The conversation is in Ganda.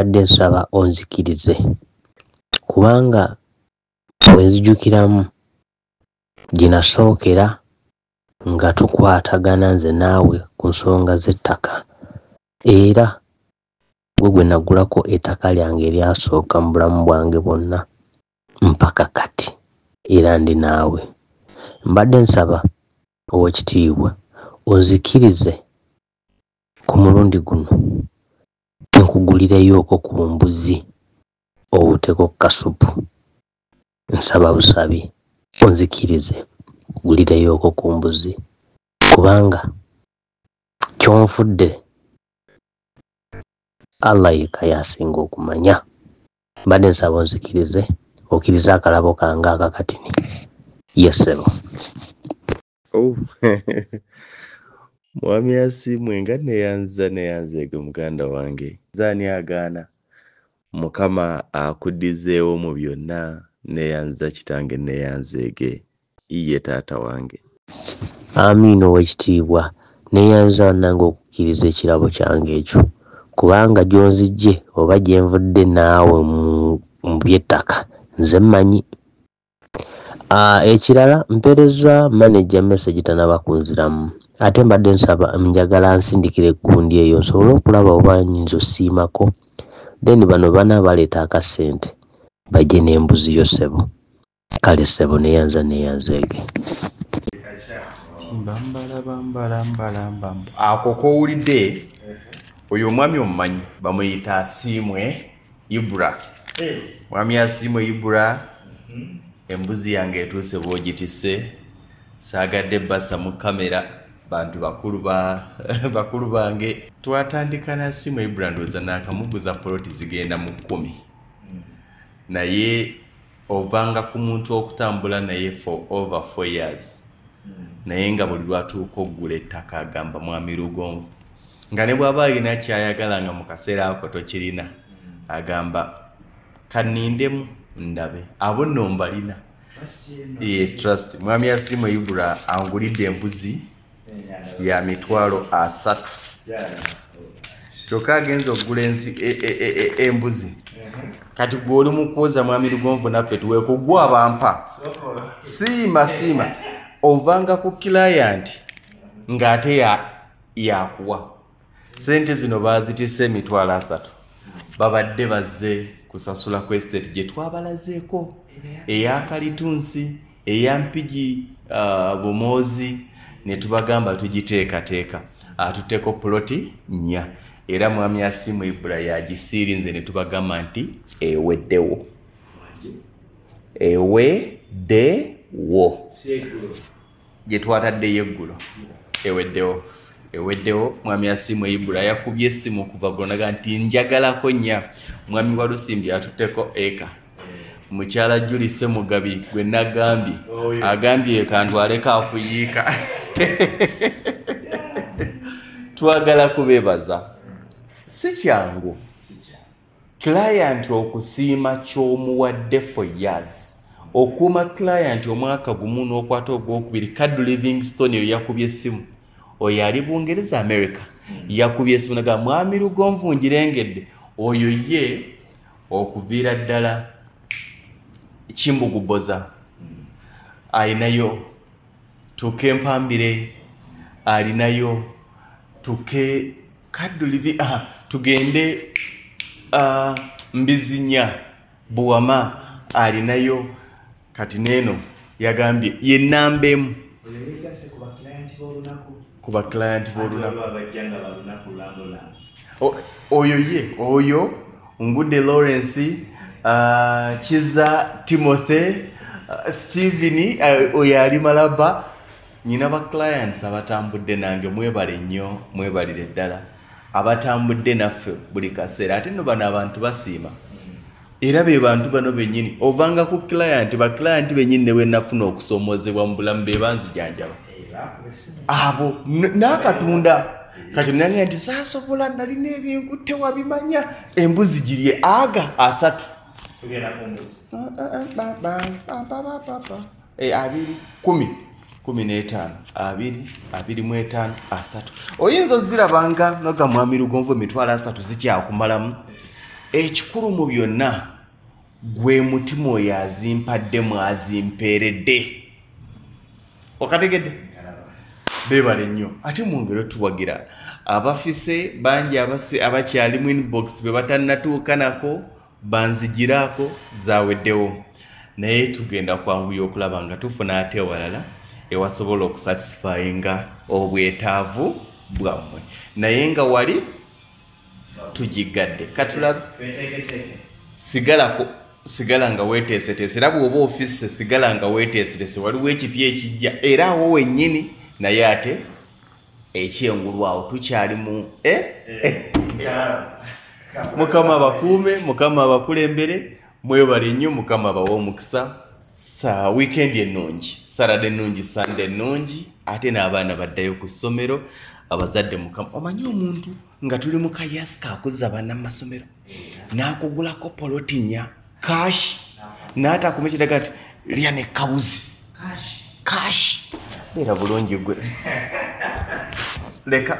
Mbadde nsaba onzikirize, kubanga bwe nzijukiramu gye nasookera nga tukwatagana nze naawe ku nsonga z'ettaka, era gwe gwe nagulako ettaka lyange eryasooka mu bulamu bwange bwonna mpaka kati, era ndi naawe. Mbadde nsaba Oweekitiibwa onzikirize ku mulundi guno nkugulireyooko ku mbuzi owuteko kasupu. Nsaba busabi onzikirize nkugulireyooko ku mbuzi, kubanga ky'onfudde Allah yekka y'asinga okumanya. Mbadde nsaba onzikirize okkirize akalabo kange akakatini. Ye ssebo. Oh. Mwami Asiimwe nga neeyanziza neeyanzeege muganda wange. Nze ani agaana? Mukama akuddizeewo mu byonna neeyanziza kitange neeyanzeege ye taata wange. Amiina Oweekitiibwa. Neeyanziza bannange okukkiriza ekirabo kyange ekyo, kubanga gy'onzijje oba gye nvudde naawe mu by'ettaka nze mmanyi. Ekirala mpeerezza maneja message tannaba kunziramu, ate mbadde nsaba njagala ansindikire eggundi eyo nsobole okulaba oba nnyinza osiimako, then bano bana baleeta akasente bajje n'embuzi yo ssebo. Kale ssebo neeyanza neeyanzeege. Ako k'owulidde oyo omwami omumanyi bamuyita Asiimwe Ibra. Mwami Asiimwe Ibra, embuzi yange etuuse bw'ogitisse, saagadde bassa mu kamera bantu bakulu ba bakulu bange. Twatandika na Asiimwe Ibra ndowooza naakamuguza poloti zigenda mu 10, naye ovanga ku muntu okutambula naye for over 4 years, naye nga buli lwatuuka okugula ettaka agamba Mwami Lugonvu, nga ne bw'aba alina ky'ayagala nga mu kaseera ako tokirina, agamba kannindemu ndabe, abo nno mbalina. Yes, trust. Mwami Asiimwe Ibra angulidde embuzi ya 300,000, kyokka agenze okugula embuzi. Kati gwe oli mu kwoza Mwami Lugonvu naffe tuweeko gwe abampa. Siima siima ovanga ku client ng'ate yakuwa sente zino baazitisse 300,000, babadde bazze kusasula ku estate gye twabalazeeko eya Kalitunsi, eya Mpigi Bumoozi, ne tubagamba tugiteekateeka atutteko poloti 4, era Mwami Asiimwe Ibra yagisiirinze ne tubagamba nti eweddewo, eweddewo gye twataddeyo eggulo, eweddewo, eweddewo. Mwami Asiimwe Ibra yakubye essimu okuva ggulo naga nti njagalako 4. Mwami Walusimbi atutteko eka, mukyala Julie Ssemugabi gwe nagambye agambye kantwaleko afuyiika. Twagala kubeebaza, si kyangu client okusiima ky'omuwadde for years. Okuuma client omwaka gumu n'okwata ogwokubiri. Kaddu Livingstone oyo yakubye essimu, oyo ali Bungereza America, yakubye essimu naga Mwami Lugonvu ngirengedde. Oyo ye okuviira ddala Kimbuguboza alinayo, tuke Mpambire alinayo, tuke Kaddu Livi, tugende Mbizinya Buwama alinayo. Kati neeno yagambye ye namba emu ku ba client b'olunaku. Oyo ye oyo Ngudde Lawrence, Kiza Timothy, Stephen, oyo ali Malaba. Nyina ba clients abatambudde nange, mwebale nnyo, mwebalire ddala abatambudde naffe buli kaseera. Ate nno bano abantu basiima, era be bantu bano bennyini ovanga ku client, ba client bennyini ne bwe nafuna okusoomoozebwa mu bulamu be banzijanjaba abo n'akatunda. Kati nangamba nti saasobola, nalina ebinkutte wabimanya, embuzi girye aga 3 2 10 15 2 25 3. Oyinza ozirabanga nga Mwami Lugonvu 300,000 zikyakumalamu. Ekikulu mu byonna gwe mutima oyo azimpadde mwazimpeeredde. Okategedde? Beebale nnyo, ate mwongere otuwagira. Abafise bangi abakyali mu inbox be batannatuuka nako banzigiraako zaweddewo, naye tugenda kwanguya okulaba nga tufuna ate ewalala ewasobola okusatisfyinga obwetaavu bwammwe, naye nga wali tugigadde. Katulabe, sigala nga weeteeseteese, era bw'oba ofisse sigala nga weeteeseteese, waliwo ekipya ekijja era awo wennyini, naye ate ekyengulu awo tukyali mu Mukama abakuume, Mukama abakulembere, mwebale nnyo, Mukama abawe omukisa. Sa weekend ennungi, Saturday ennungi, Sunday ennungi, ate n'abaana baddayo ku ssomero, abazadde Mukama. Omanyi omuntu nga tuli mu kayasi kakuzza abaana mu masomero, n'akugulako poloti nnya cash, n'ataakuma ekiraga nti lya ne kabuzi cash. Beera bulungi gwe leka.